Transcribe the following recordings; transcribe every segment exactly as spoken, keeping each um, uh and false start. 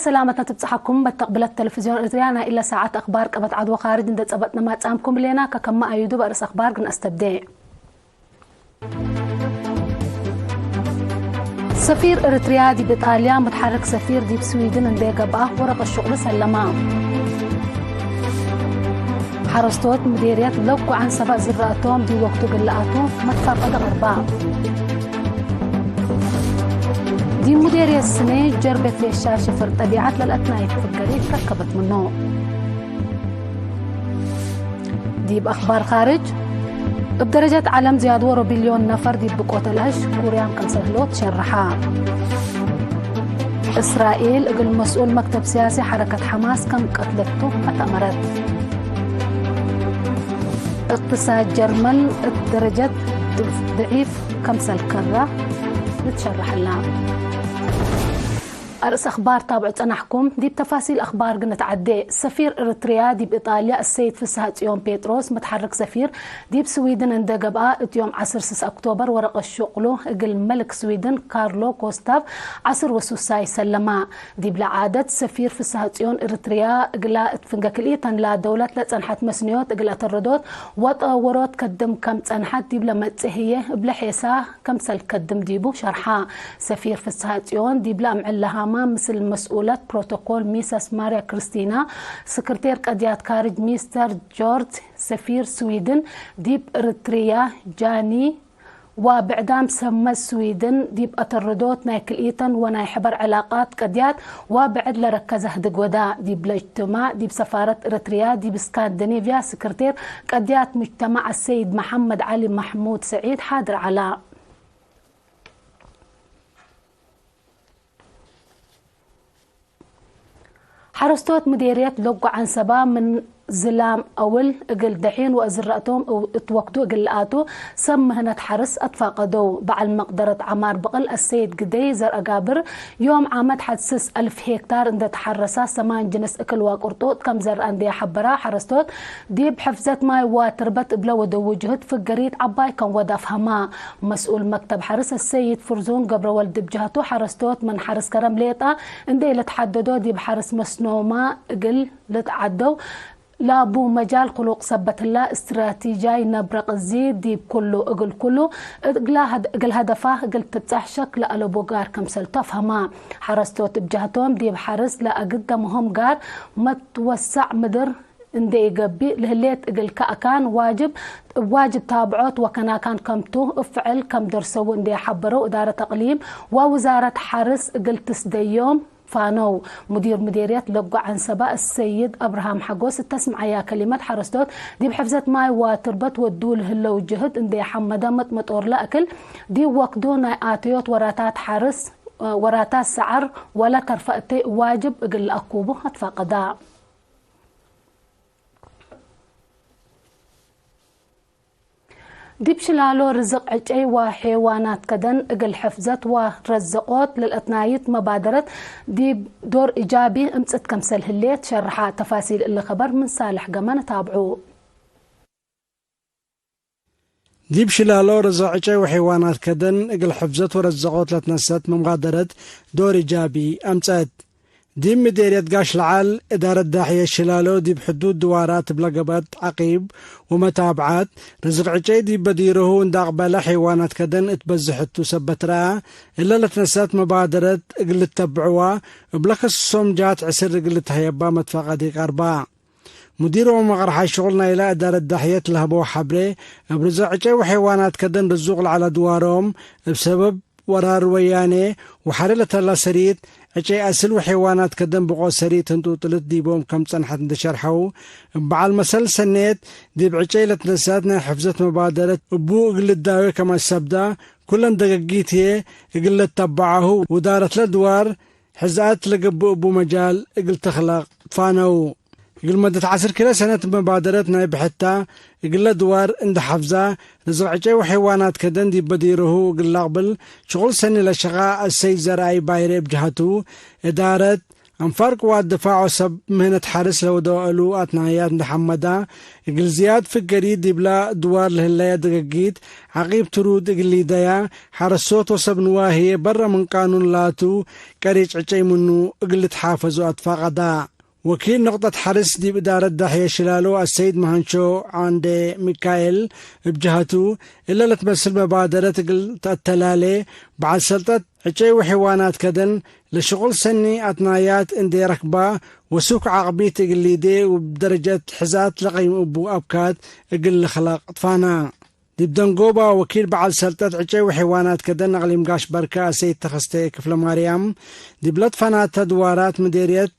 ሰላመትነ ትብጽሐኩም መተቅብለት ተለፍዝዮን ኤረትርያ። ናይ እለ ሳዐት አክባር ቀበት ዐድ ወካርጅ እንዴ ጸበጥነ ማጽአምኩም ህሌና። ከከመ አዩዱ በርእስ አክባር ግንአስተብዴ። ሰፊር ኤረትርያ ዲብ ኢጣልያ፣ መትሐርክ ሰፊር ዲብ ስዊድን እንዴ ገብአ፣ ወረቀት ሹቅሉ ሰለማ። ሐረስቶት ምዴርየት ለጉ ዐንሰበ ዝራእቶም ዲብ ወቅቱ እግል ለአቱ መትፋቀደ ቀርባ። ዲብ ምዴርየት ስኔ ጀርቤት ሌሻ ሽፍር ጠቢዐት ለልአትናይት ፍገሪት ረከበት ምኑ። ዲብ አክባር ካርጅ፣ እብ ደረጀት ዐለም ዝያድ ወሮ ቢልዮን ነፈር ዲብ ብቆት አልአሽ ኩርያም ክምሰል ህለው ትሸረሐ። እስራኤል እግል መስኡል መክተብ ሲያሲ ሐረከት ሐማስ ከም ቀትለቱ አተመረት። እቅትሳድ ጀርመን እት ደረጀት ድዒፍ ከምሰል ከረ ልትሸረሐላ። አርእስ አክባር ታብዑ ጸናሕኩም። ዲብ ተፋሲል አክባር ግንትዐዴ። ሰፊር ኤረትርያ ዲብ ኢጣልያ አሰይድ ፍስሐጽዮን ጴጥሮስ፣ መትሐርክ ሰፊር ዲብ ስዊድን እንዴ ገብአ፣ እት ዮም ዐስር ስስ ኦክቶበር ወረቀት ሹቅሉ እግል መልክ ስዊድን ካርሎ ጎስታቭ ዐስር ወሱሳይ ሰለማ። ዲብለ ዓደት፣ ሰፊር ፍስሐጽዮን ኤረትርያ እግላ እት ፍንገ ክልኢተን ለደውለት ለጸንሐት መስንዮት እግል አተረዶት ወጠወሮት ከድም ከም ጸንሐት ዲብለ መጽእ ህዬ እብለ ሔሳ ከምሰል ከድም ዲቡ ሸርሐ። ሰፊር ፍስሐጽዮን ዲብለ አምዕል ለሀማ ምስል መስኡለት ፕሮቶኮል ሚሰስ ማርያ ክርስቲና፣ ስክርቴር ቀድያት ካርጅ ሚስተር ጆርጅ፣ ሰፊር ስዊድን ዲብ ኤረትርያ ጃኒ ወብዕዳም ሰመ ስዊድን ዲብ አተረዶት ናይ ክልኢተን ወናይ ሕበር ዕላቃት ቀድያት ወብዕድ ለረከዘ ህድግ ወዳ። ዲብለ እጅትማዕ ዲብ ሰፋረት ኤረትርያ ዲብ እስካንዲኔቭያ ስክርቴር ቀድያት ሙጅተማዕ አሰይድ መሐመድ ዐሊ መሕሙድ ሰዒድ ሓድር ዐላ። ሐረስቶት ምዴርየት ለጎ ዐንሰባ ምን ዝላም አውል እግል ደሒን ወእዝረእቶም እት ወክዱ እግል ለአቱ ሰብ ምህነት ሐርስ አትፋቀደው። በዐል መቅደረት ዐማር ብቅል አሰይድ ግደይ ዘርአጋብር ዮም ዓመት ሐድ ስስ አልፍ ሄክታር እንዴ ተሐረሳ ሰማን ጅንስ እክል ወቅርጡጥ ከም ዘርአ እንዴ ሐበራ ሐረስቶት ዲብ ሕፍዘት ማይ ወትርበት እብለ ወደዉ ጅህድ ፍገሪት ዐባይ ከም ወደ አፍሀማ። መስኡል መክተብ ሐርስ አሰይድ ፍርዙን ገብረወልድ እብ ጀህቱ ሐረስቶት ምን ሐርስ ከረም ሌጠ እንዴ ለትሐደዶ ዲብ ሐርስ መስኖማ እግል ልትዓደው ለቡ መጃል ክሉቅ ሰበት ህላ እስትራቲጃይ ነብረ ቅዚ ዲብ ኩሉ እግል ኩሉ እግል ሀደፋ እግል ትብጸሕ ሸክ ለአለቡ ጋር ክምሰልቱ አፍሀማ። ሐረስቶት እብ ጀህቶም ዲብ ሐርስ ለአግደመሆም ጋር መትወሳዕ ምድር እንዴ ኢገብእ ለህሌት እግል ከአካን ዋጅብ እብ ዋጅብ ታብዖት ወከናካን ከምቱ እብ ፍዕል ከም ደርሰዉ እንዴ ሐበረው እዳረት አቅሊም ወውዛረት ሐርስ እግል ትስደዮም ፋነው። ሙዲር ምዴርየት ለጎ ዐንሰባ እሰይድ አብርሃም ሐጎስ እተስምዐያ ከሊመት ሐረስቶት ዲብ ሕፍዘት ማይ ወትርበት ወዱ ለህለው ጅህድ እንዴ ሐመደ መጥመጦርለ እክል ዲብ ወክዱ ናይ አተዮት ወራታት ሐርስ ወራታት ሰዐር ወለ ተርፈ እተይ ዋጅብ እግል ለአኩቡ አትፋቀዳ። ዲብ ሽላሎ ርዝቅ ዕጨይ ወሔዋናት ከደን እግል ሕፍዘት ወረዘቆት ለልአትናይት መባደረት ዲብ ዶር ኢጃቢ እምጽት ከምሰል ህሌት ሸርሐ። ተፋሲል እሊ ከበር ምን ሳልሕ ገመ ነታብዑ። ዲብ ሽላሎ ርዝቅ ዕጨይ ወሔዋናት ከደን እግል ሕፍዘት ወረዘቆት ለትነሰት መባደረት ዶር ኢጃቢ አምጸት። ዲብ ምዴርየት ጋሽ ለዓል፣ እዳረት ዳሕየት ሽላሎ ዲብ ሕዱድ ድዋራት እብ ለገብአት ዐቂብ ወመታብዓት፣ ርዝቅ ዕጨይ ዲብ በዲርሁ እንዴ አቅበለ ሔዋናት ከደን እት በዝሕቱ ሰበት ረአ። እለ ለትነሰአት መባደረት እግል ልተብዕዋ እብ ለከስሶም ጃት ዕስር እግል ልትሀየባ መትፋቀዲ ቀርባ። ሙዲር ወመቅረሓይ ሽቁል ናይለ እዳረት ዳሕየት ለሀበው ሐብሬ፣ እብ ርዝቅ ዕጨይ ወሔዋናት ከደን ርዙቅ ለዐለ ድዋሮም፣ እብ ሰበብ ወራር ወያኔ ወሐሬ ለተላ ሰሪት፣ ዕጨይ አስል ወሔዋናት ከደን ብቆት ሰሪት ህንጡጥልት ዲቦም ከም ጸንሐት እንዴ ሸርሐው፣ እብ በዐል መሰል ሰኔት ዲብ ዕጨይ ለትነሰአት ናይ ሕፍዘት መባደረት እቡ እግል ልዳዌ ከም አሰብዳ፣ ኩለን ደገጊት ህዬ እግል ለተበዓሁ ውዳረትለ ድዋር ሕዝአት ለገብእ እቡ መጃል እግል ትክለቅ ፋነው። እግል መደት ዐስር ክለ ሰነት መባደረት ናይ ብሕታ እግለ ድዋር እንዴ ሐፍዛ፣ ርዝቅ ዕጨይ ወሔዋናት ከደን ዲብ በዲርሁ እግል ለአቅብል ሽቁል ሰኒ ለሸቃ አሰይድ ዘርአይ ባይሬ እብ ጀሀቱ፣ እዳረት አንፋር ቅዋት ድፋዕ ወሰብ ምህነት ሐርስ ለወደው እሉ አትናያት እንደ ሐመዳ፣ እግል ዝያድ ፍገሪት ዲብላ ድዋር ለህለየ ድገጊት፣ ዐቂብ ትሩድ እግል ሊደያ፣ ሐረሶት ወሰብ ንዋህየ በረ ምን ቃኑን ላቱ ቀሬጭ ዕጨይ ምኑ እግል ልትሓፈዙ አትፋቀዳ። ወኪል ነቅጠት ሐርስ ዲብ እዳረት ዳሕየ ሽላሎ አሰይድ መሃንሾ ዓንዴ ሚካኤል እብ ጀሀቱ፣ እለ ለትመስል መባደረት እግል ተአተላሌ፣ በዐል ሰልጠት ዕጨይ ወሕዋናት ከደን፣ ለሽቁል ሰኒ አትናያት እንዴ ረክባ፣ ወሱክ ዐቅቢት እግል ሊዴ ወእብ ደረጀት ሕዛት ለቀይም እቡ አብካት እግል ልክለቅ ትፋና። ዲብ ደንጎባ ወኪል በዐል ሰልጠት ዕጨይ ወሕዋናት ከደን አቅሊም ጋሽ በርከ አሰይድ ተኸስተ ክፍለማርያም፣ ዲብ ለትፈናተ ድዋራት ምዴርየት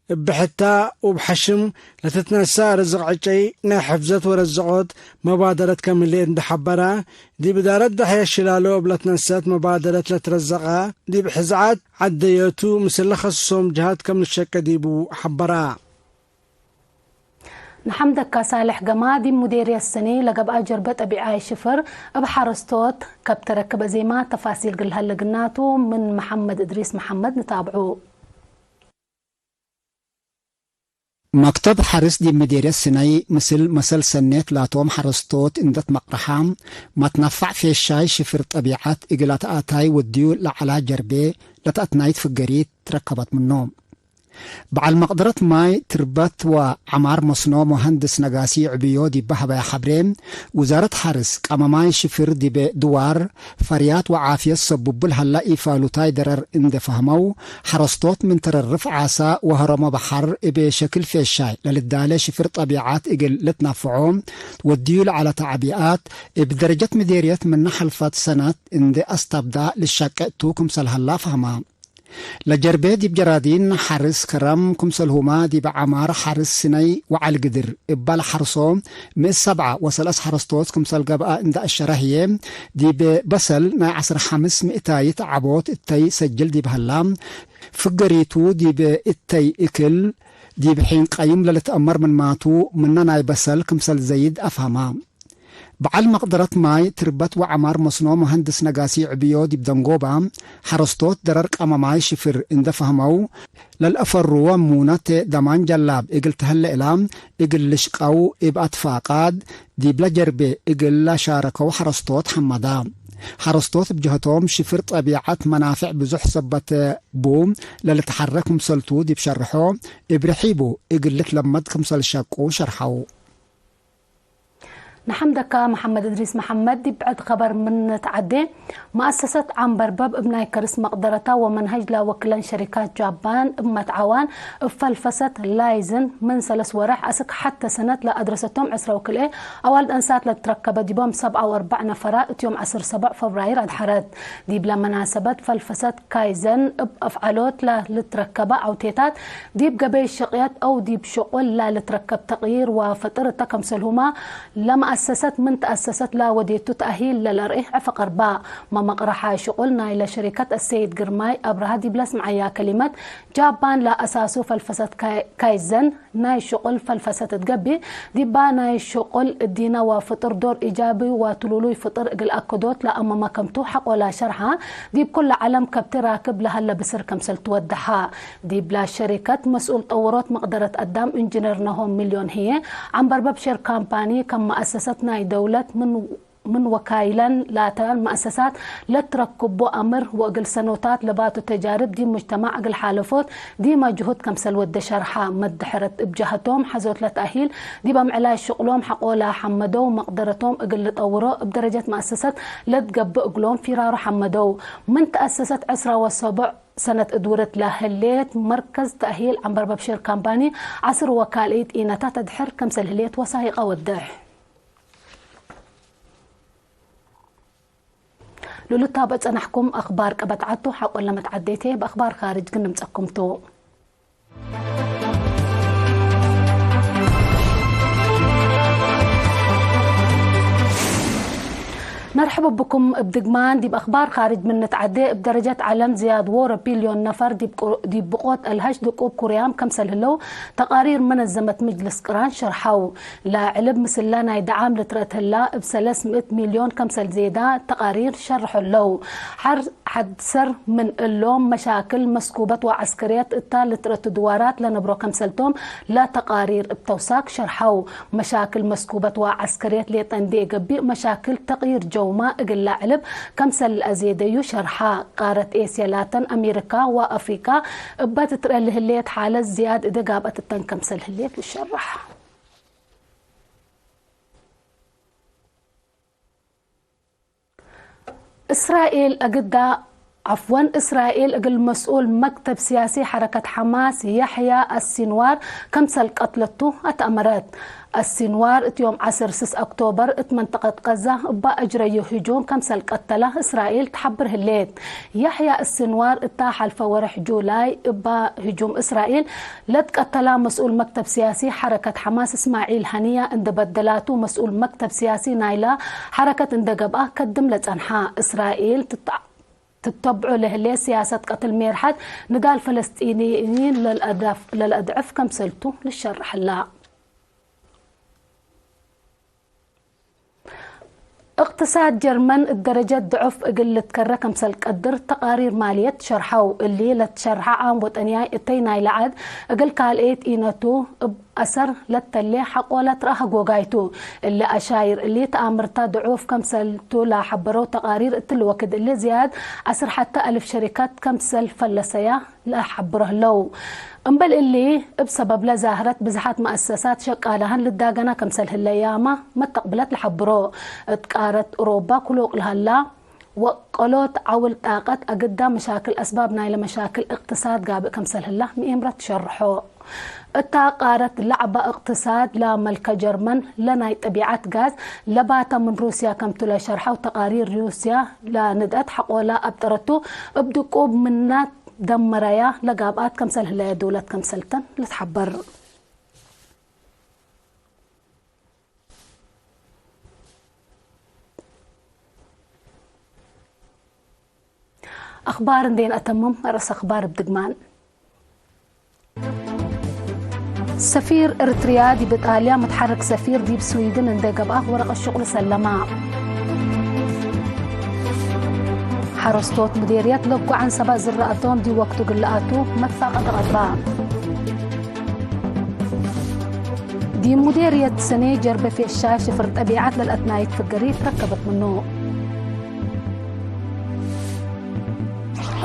እብ ብሕታ ወእብ ሐሽም ለትትነሰእ ርዝቅ ዕጨይ ናይ ሕፍዘት ወረዘቆት መባደረት ከም ህሌት እንዴ ሐበራ፣ ዲብ እዳረት ደሕየ ሽላሎ እብ ለትነሰአት መባደረት ለትረዘቀ ዲብ ሕዝዓት ዐደዮቱ ምስል ለከስሶም ጀሃት ከም ልሸቄ ዲቡ ሐበራ። ነሐምደካ ሳልሕ ገማ ዲብ ሙዴርየት ሰኒ ለገብአ ጀርበ ጠቢዓይ ሽፍር እብ ሐረስቶት ከብት ተረክበ ዜማ ተፋሲል እግል ሀለ ግናቱ ምን መሐመድ እድሪስ መሐመድ ንታብዑ። መክተብ ሐርስ ዲብ ምዴርየት ስነይ ምስል መሰል ሰኔት ላቶም ሐረስቶት እንዴ ትመቅረሐ፣ መትነፋዕ ፌሻይ ሽፍር ጠቢዐት እግል አትአታይ ወድዩ ለዐላ ጀርቤ ለተአትናይት ፍገሪት ትረከበት ምኑ። በዐል መቅደረት ማይ፣ ትርበት ወዐማር መስኖ መሀንድስ ነጋሲ ዕብዮ ዲበ ሀበያ ሐብሬ፣ ውዛረት ሐርስ ቀመማይ ሽፍር ዲበ ድዋር፣ ፈርያት ወዓፍየት ሰቡቡ ለሀላ ኢፋሉታይ ደረር እንዴ ፈህመው፣ ሐረስቶት ምን ተረርፍ ዓሳ ወሀረሞ በሐር እብ ሸክል ፌሻይ ለልዳሌ ሽፍር ጠቢዓት እግል ልትናፍዖ ወድዩ ለዐለ ተዕቢኣት፣ እብ ደረጀት ምዴርየት ምነ ሐልፈት ሰነት እንዴ አስተብዳ ልሸቄ እቱ ክምሰል ሀላ ፈህማ። ለጀርቤ ዲብ ጀራዲን ሐርስ ከረም ክምሰልሁመ ዲብ ዐማር ሐርስ ስነይ ወዐል ግድር እበ ለሐርሶ ምእት ሰብዐ ወሰለስ ሐረስቶት ክምሰል ገብአ እንዴ አሸረ ህዬ፣ ዲብ በሰል ናይ ዐስር ሐምስ ምእታይት ዐቦት እተይ ሰጅል ዲብ ሀላ፣ ፍገሪቱ ዲብ እተይ እክል ዲብ ሒን ቀዩም ለልትአመር ምንማቱ፣ ምነ ናይ በሰል ክምሰል ዘይድ አፍሀማ። በዐል መቅደረት ማይ፣ ትርበት ወዐማር መስኖ መሀንድስ ነጋሲ ዕብዮ ዲብ ደንጎባ፣ ሐረስቶት ደረር ቀመማይ ሽፍር እንዴ ፈህመው፣ ለልአፈርዎ ሙነቴ ደማን ጀላብ እግል ተህለ እላ፣ እግል ልሽቀው እብ አትፋቃድ ዲብለ ጀርቤ እግል ለሻረከው ሐረስቶት ሐመዳ። ሐረስቶት እብ ጀህቶም ሽፍር ጠቢዐት መናፌዕ ብዙሕ ሰበት ቡ ለልትሐረክ ክምሰልቱ ዲብ ሸርሖ፣ እብ ርሒቡ እግል ልትለመድ ክምሰል ሸቁ ሸርሐው። ነሐምደካ መሐመድ እድሪስ መሐመድ። ዲብ ብዕድ ኸበር ምን ንትዐዴ፣ መአሰሰት ዐንበርበብ እብ ናይ ከርስ መቅደረታ ወመንሀጅ ለወክለን ሸሪካት ጃባን እብ መትዓዋን እብ ፈልፈሰት ካይዘን ምን ሰለስ ወሬሕ አስክ ሐቴ ሰነት ለአድረሰቶም ዕስራ ወክልኤ አዋልድ አንሳት ለትረከበ ዲቦም ሰብዓ ወአርበዕ ነፈራ እት ዮም ዐስር ሰቡዕ ፈብራይር አድሐረት። ዲብለ መናሰበት ፈልፈሰት ካይዘን እብ አፍዐሎት ለልትረከበ ዐውቴታት፣ ዲብ ገበይ ሽቅየት አው ዲብ ሽቁል ለልትረከብ ተቅይር ወፍጥር እተ ከምሰልሁመ፣ ለመአሰሰት ምን ተአሰሰት ለወዴቱ ተአሂል ለለርኤ ዕፍ ቀርባ። መመቅረሓ ሽቁል ናይለ ሸሪከት አሰይድ ግርማይ አብርሃ ዲብለ አስምዐያ ከሊመት፣ ጃባን ለአሳሱ ፈልፈሰት ካይ-፣ ካይዘን ናይ ሽቁል ፈልፈሰት እት ገብእ፣ ዲባ ናይ ሽቁል እዲነ ወፍጥር ዶር ኢጃቢ ወትሉሉይ ፍጥር እግል አከዶት ለአመመ ከምቱ ሐቆላ ሸርሐ፣ ዲብ ኩለ ዐለም ከብቲ ራክብ ለሀለ ብስር ከምሰል ትወደሐ። ዲብላ ሸሪከት መስኡል ጠውሮት መቅደረት አዳም እንጅነር ነሆም ሚልዮን ህዬ፣ ዐንበርበብ ሼር ካምፓኒ ከም መአሰሰት ናይ ደውለት ምን ምን ወካይለን ላተ መአሰሳት ለትረክቦ አምር ወእግል ሰኖታት ለባቱ ተጃርብ ዲብ ሙጅተማዕ እግል ሓለፎት ዲመ ጅሁድ ከምሰል ወደ ሸርሐ። መድሕረት እብ ጀሀቶም ሐዞት ለተአሂል ዲብ አምዕላይ ሽቅሎም ሐቆላ ሐመደው መቅደረቶም እግል ልጠውሮ እብ ደረጀት መአሰሰት ለትገብእ እግሎም ፊራሮ ሐመደው። ምን ተአሰሰት ዕስራ ወሰቡዕ ሰነት እድውርት ለህሌት መርከዝ ተአሂል ዐንበርበብ ሼር ካምፓኒ ዐስር ወካልኢት ኢነታት አድሕር ከምሰል ህሌት ወሳይቀ ወድሕ። ሉልታበ ጸናሕኩም አክባር ቀበት ዐቱ ሐቆለ መትዓዴቴ በአክባር ካርጅ ግንምጸኩም ቱ። መርሐ እብኩም እብ ድግማን ዲብ አክባር ካርጅ ምን ንትዐዴ፣ እብ ደረጀት ዐለም ዝያድ ዎሮ ቢልዮን ነፈር ዲብ ቁ-፣ ዲብ ብቆት አልሀሽ ድቁብ ኩርያም ከምሰል ህለው ተቃሪር መነዘመት ምጅልስ ቅራን ሸርሐው። ለዕልብ ምስለ ናይ ደዓም ልትረአት ህላ እብ ሰለስ ምእት ሚልዮን ከምሰል ዜዳ ተቃሪር ሸርሖ ህለው። ሐር-፣ ሐድ ሰር ምን እሎም መሻክል መስኩበት ወዐስከርየት እታ ልትረአት ድዋራት ለነብሮ ከምሰልቶም ለተቃሪር እብ ተውሳክ ሸርሐው። መሻክል መስኩበት ወዐስከርየት ሌጠ እንዴ ገብእ፣ መሻክል ተቅይር ጀውማ እግል ለዕልብ ከምሰል ለአዜደዩ ሸርሐ። ቃረት ኤስየ ላተን አሜሪካ ወአፍሪቃ እበ ትትረአ ለህሌት ሓለት ዝያድ እደ ጋብአት እተን ከምሰል ህሌት ልሸረሕ። እስራኤል አግዳ፣ ዐፍወን፣ እስራኤል እግል መስኡል መክተብ ሲያሲ ሐረከት ሐማስ የሕያ አሲንዋር ከምሰል ቀትለቱ አትአመረት። አሲንዋር እት ዮም ዐስር ስስ አክቶበር እት መንጠቀት ቀዛ እባ አጅረዩ ህጁም ከምሰል ቀተላ እስራኤል ተሐብር ህሌት። የሕያ አሲንዋር እታ ሐልፈ ወርሕ ጁላይ እባ ህጁም እስራኤል ለትቀተላ መስኡል መክተብ ሲያሲ ሐረከት ሐማስ እስማዒል ሀኒያ እንዴ በደላቱ፣ መስኡል መክተብ ሲያሲ ናይላ ሐረከት እንዴ ገብአ ከድም ለጸንሐ። እስራኤል ትተ-፣ ትተብዖ ለህሌት ሲያሰት ቀትል ሜርሐት ንዳል ፈለስጢንይን ለልአዳፍ-፣ ለልአድዕፍ ከምሰልቱ ልሸረሐላ። እቅትሳድ ጀርመን እት ደረጀት ድዑፍ እግል ልትከረ ከምሰል ቀድር ተቃሪር ማልየት ሸርሐው። እሊ ለትሸርሐ ዓም ወጠንያይ እተይ ናይለ ዐድ እግል ካልአይት ኢነቱ እብ አሰር ለተሌ ሐቆለ ትረአ ሀጎጋይቱ። እሊ አሻይር እሊ ተአምርታ ድዑፍ ከምሰልቱ ለሐበረው ተቃሪር እትሊ ወክድ እሊ ዝያድ ዐስር ሐተ አልፍ ሸሪከት ከምሰል ፈለሰያ ለሐብሮ ህለው። እምበል እሊ፣ እብ ሰበብለ ዛህረት ብዝሓት መአሰሳት ሸቃላህን ልዳገና ከምሰል ህለያመ መተቅብለት ለሐብሮ። እት ቃረት ኡሮባ ክሉቅ ለሀላ ወቀሎት ዐውል ጣቀት አግዳ መሻክል አስባብ ናይለ መሻክል እቅትሳድ ጋብእ ከምሰል ህላ ምኤምረት ትሸርሖ። እታ ቃረት ለዐባ እቅትሳድ ለመልከ ጀርመን ለናይ ጠቢዐት ጋዝ ለባተ ምን ሩስያ ከምቱ ለሸርሐው ተቃሪር ሩስያ ለንድአት ሐቆላ አብጠረቱ እብ ድቁብ ምናት ደመረያ ለጋብአት ከምሰል ህለየ ዶለት ከምሰልተን ልትሐበር። አክባር እንዴ ነአተምም፣ አርእስ አክባር እብ ድግማን። ሰፊር ኤረትርያ ዲብ ኢጣልያ፣ መትሐርክ ሰፊር ዲብ ስዊድን እንዴ ገብአ ወረቀት ሽቁሉ ሰለማ። ሐረስቶት ሙዴርየት ለጉ ዐንሰባት ዝራአቶም ዲብ ወቅቱ እግል ለአቱ መትፋቀ ተቀጥባ። ዲብ ሙዴርየት ሰኔ ጀርበ ፌሻ ሽፍር ጠቢዐት ለልአትናይት ፍገሪት ረከበት ምኑ።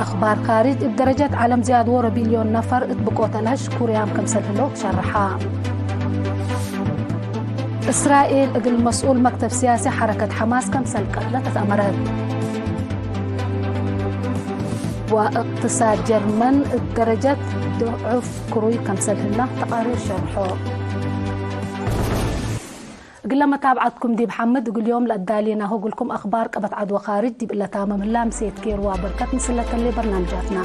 አክባር ካርጅ፣ እብ ደረጀት ዐለም ዝያድ ዎሮ ቢልዮን ነፈር እት ብቆት አልሀሽ ኩርያም ከምሰል ህለው ትሸርሐ። እስራኤል እግል መስኡል መክተብ ሲያሲ ሐረከት ሐማስ ከምሰል ቀትለት አትአመረት። ወእቅትሳድ ጀርመን እት ደረጀት ድዑፍ ክሩይ ከምሰል ህላ ተቃሪር ሸርሖ። እግለ መታብዐትኩም ዲብ ሐምድ እግል ዮም ለአዳሌናሁ እግልኩም አክባር ቀበት ዐድ ወካርጅ ዲብ እለ ታምም ህላ። ምሴት ኬር ወበርከት ምስለ ተሌ በርናምጃትና።